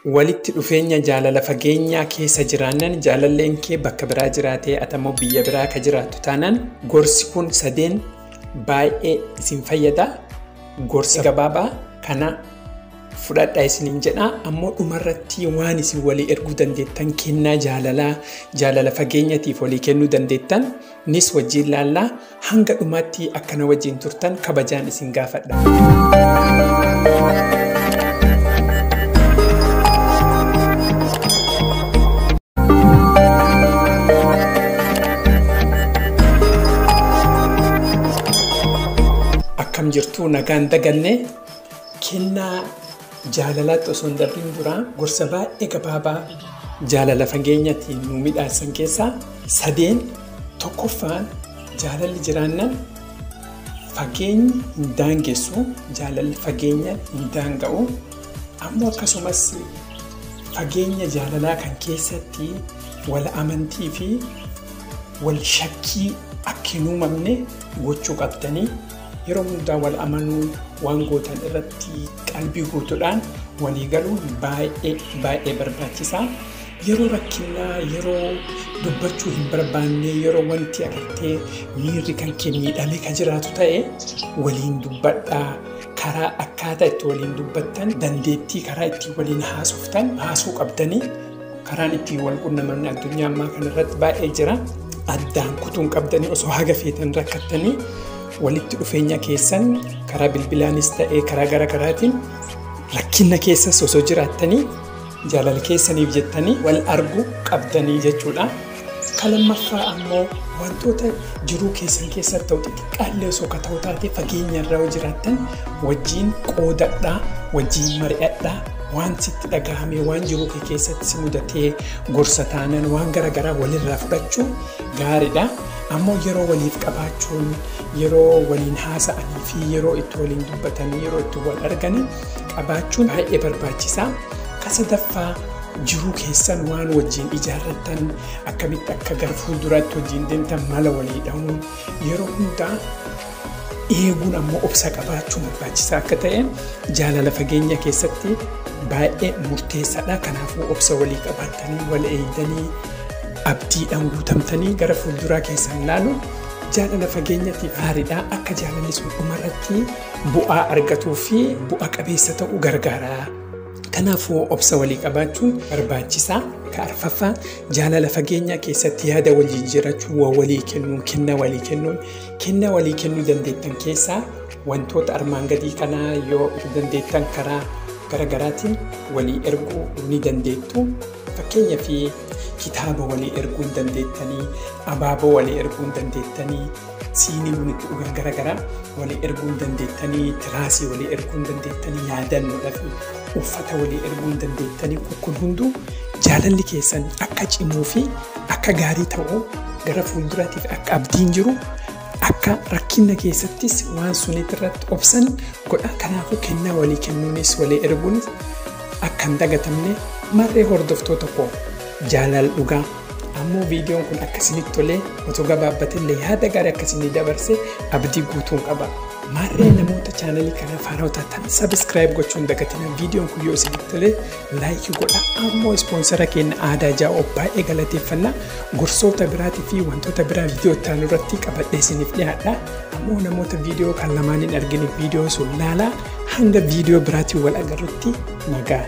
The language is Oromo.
Walitti dhufeenya jaalala fageenyaa keessa jiraannan jaalalleen kee bakka biraa jiraatee atamoo biyya biraa ka jiraattu taanaan gorsi kun sadeen baay'ee isin fayyada. Gorsa gabaabaa kana fudhadhaa isiniin jedha. Ammoo dhumarratti waan isin walii erguu dandeettan kennaa jaalalaa jaalala fageenyatiif walii kennuu dandeettan nis wajjin laallaa hanga dhumaatti akkana wajjin turtan kabajaan isin gaafadha. Akkam jirtuu nagaan daganne kennaa jaalalaatti osoo hin darbiin dura gorsa baay'ee gabaabaa jaalala fageenyaatiin nu midhaasan keessaa sadeen. Tokkoffaan jaalalli jiraannan fageenyi hin daangessu, jaalalli fageenya hin daanga'u. Ammoo akkasumas fageenya jaalalaa kan keessatti wal amantii fi wal shakkii akka hin uumamne gochuu qabdanii yeroo hundaa wal amanuu waan gootan irratti qalbii guutuudhaan walii galuun baay'ee baay'ee barbaachisaa. Yeroo rakkinaa, yeroo dubbachuu hin barbaanne, yeroo wanti agartee miirri kan kee miidhamee kan jiraatu ta'e waliin dubbadhaa. Karaa akkaataa itti waliin dubbattan, dandeettii karaa ittiin waliin haasoftan haasuu qabdanii karaan ittiin wal quunnaman addunyaa ammaa kanarratti baay'ee jira. Addaan kutuun qabdanii osoo haga feetan rakkattanii walitti dhufeenya keessan karaa bilbilaanis ta'ee karaa gara garaatiin rakkina keessas osoo jiraattanii jaalala keessaniif jettanii wal arguu qabdanii jechuudha. Ka lammaffaa ammoo wantoota jiruu keessan keessatti ta'u xixiqqaallee osoo ka ta'u taate fageenya irraa yoo jiraattan wajjin qoodadhaa, wajjin mari'adhaa, waan sitti dhagahame, waan jiruu kee keessatti si mudatee gorsa taanan waan gara garaa walirraa fudhachuun gaariidha. Ammoo yeroo waliif qabaachuun, yeroo waliin haasa'anii fi yeroo itti waliin dubbatanii, yeroo itti wal arganii qabaachuun baay'ee barbaachisaa. Ka sadaffaa jiruu keessan waan wajjin ijaarrattan akkamitti akka gara fuulduraatti wajjin deemtan mala walii dhahuun yeroo hundaa eeguun ammoo obsa qabaachuun barbaachisaa akka ta'e jaalala fageenya keessatti baay'ee murteessaadha. Kanaafuu obsa walii qabaattanii wal eegdanii abdiidhaan guutamtanii gara fuulduraa keessan ilaaluun jaalala fageenyatiif gaariidha. Akka jaalalli sun dhumarratti bu'aa argatuu fi bu'a qabeessa ta'uu gargaara. Kanaafuu obsa walii qabaachuun barbaachisaa. Ka arfaffaa jaalala fageenyaa keessatti yaada wal jijjiirrachuun, waa walii kennuun, kennaa walii kennuun, kennaa walii kennuu dandeettan keessaa wantoota armaan gadii kanaa yoo dandeettan karaa gara garaatiin walii erguu ni dandeettu. Fakkeenyaaf kitaaba walii erguu ni dandeettanii, abaaboo walii erguu ni dandeettanii, siinii buna itti dhugan gara garaa walii erguu ni dandeettanii, tiraasii walii erguu ni dandeettanii, yaadannoodhaaf uffata walii erguu ni dandeettanii. Kun hunduu jaalalli keessan akka cimuu fi akka gaarii ta'u gara fuulduraatiif akka abdiin jiru akka rakkina keessattis waan sunitti irratti obsan godha. Kanaafuu kennaa walii kennuunis walii erguunis akka hin dagatamne marree hordoftoota koo jaalala dhugaa. Ammoo viidiyoon kun akka isinitti tolee otoo gabaabbatellee yaada gaarii akka isinii dabarse abdii guutuun qaba. Marree namoota chaanalii kana faana taatan sabiskiraayib gochuun dagatina. Viidiyoon kun yoo isinitti tolee laayikii godha. Ammoo ispoonsara keenya aadaa jaa'oo baay'ee galateeffannaa. Gorsoota biraatii fi wantoota biraa viidiyoo itti aanu irratti qabadhee isiniif dhiyaadha. Ammoo namoota viidiyoo kan lamaan hin argine viidiyoo sun laalaa. Hanga viidiyoo biraatiin wal agarrutti nagaa.